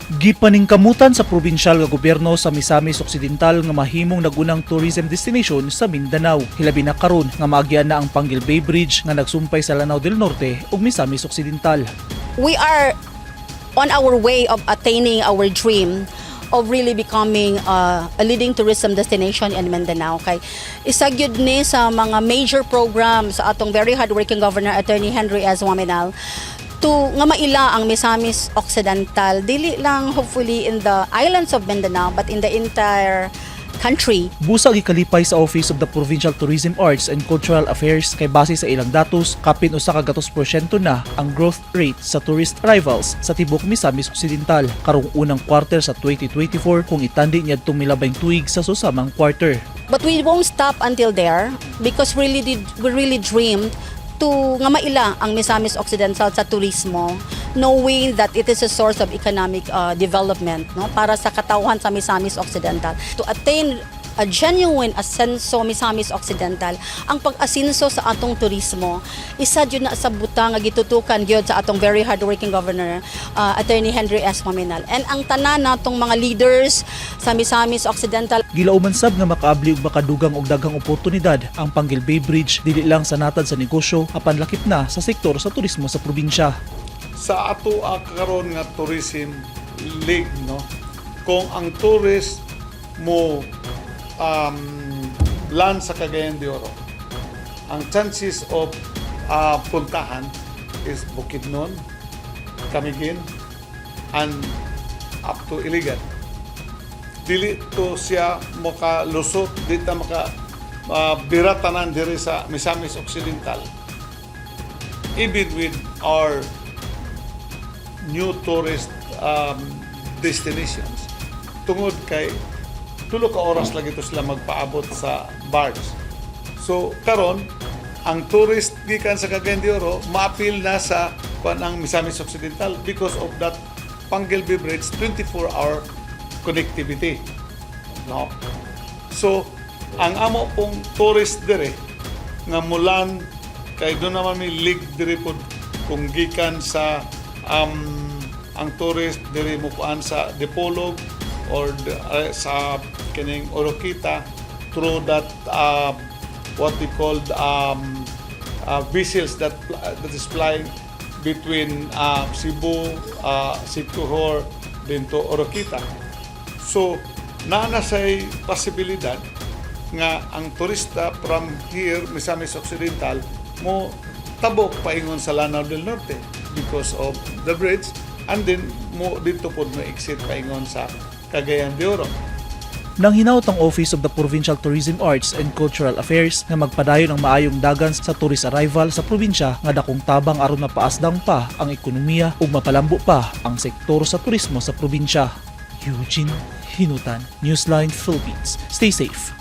Gipaningkamutan sa probinsyal nga gobyerno sa Misamis Occidental nga mahimong nagunang tourism destination sa Mindanao. Hilabi na karon nga maagyan na ang Panguil Bay Bridge nga nagsumpay sa Lanao del Norte ug Misamis Occidental. We are on our way of attaining our dream of really becoming a leading tourism destination in Mindanao. Kay isa gyud ni sa mga major programs sa atong very hardworking governor, Attorney Henry S. Oaminal, to nga maila ang Misamis Occidental dili lang hopefully in the islands of Mindanao but in the entire country. Busa gikalipay sa Office of the Provincial Tourism, Arts and Cultural Affairs kay base sa ilang datos, kapin 100% na ang growth rate sa tourist arrivals sa tibok Misamis Occidental karong unang quarter sa 2024 kung itandi niadtong milabayng tuig sa susamang quarter. But we won't stop until there because we really dreamed to nga maila ang Misamis Occidental sa turismo, knowing that it is a source of economic development, no, para sa katawhan sa Misamis Occidental. To attain a genuine asenso Misamis Occidental, ang pag-asinso sa atong turismo, isa jud na sa butang nga gitutukan gyud sa atong very hardworking governor, Attorney Henry S. Oaminal, and ang tanan natong mga leaders sa Misamis Occidental. Gilauman sab nga makaabli og makadugang og daghang oportunidad ang Panguil Bay Bridge dili lang sa natad sa negosyo apan lakip na sa sektor sa turismo sa probinsya. Sa ato karon nga tourism league, no, kung ang tourist mo land sa Cagayan de Oro, ang chances of puntahan is Bukidnon, Camiguin and up to Iligan. Dili to siya makalusot, di ta maka bira tanan diri sa Misamis Occidental even with our new tourist destinations, tungod kay 3 ka oras lagi to sila magpaabot sa barge. So karon ang tourist gikan sa Cagayan de Oro maapil na sa kuan ang Misamis Occidental because of that Panguil Bay Bridge 24-hour connectivity, no? So ang amo pong tourist dire nga mulan, kay duna naman may leg dire pod kung gikan sa ang tourist dire mo kuan sa Dipolog or sa kining Oroquieta through that what we called vessels that is flying between Cebu, Siquijor, then to Oroquieta. So, naa na say posibilidad nga ang turista from here, Misamis Occidental, mo tabok paingon sa Lanao del Norte because of the bridge and then mo dito pod mo exit paingon sa Cagayan de Oro. Nang hinaut ang Office of the Provincial Tourism, Arts and Cultural Affairs nga magpadayon ang maayong dagan sa tourist arrival sa probinsya nga dakong tabang aron mapaasdang pa ang ekonomiya ug mapalambo pa ang sektor sa turismo sa probinsya. Eugene Hinutan, Newsline Philippines. Stay safe.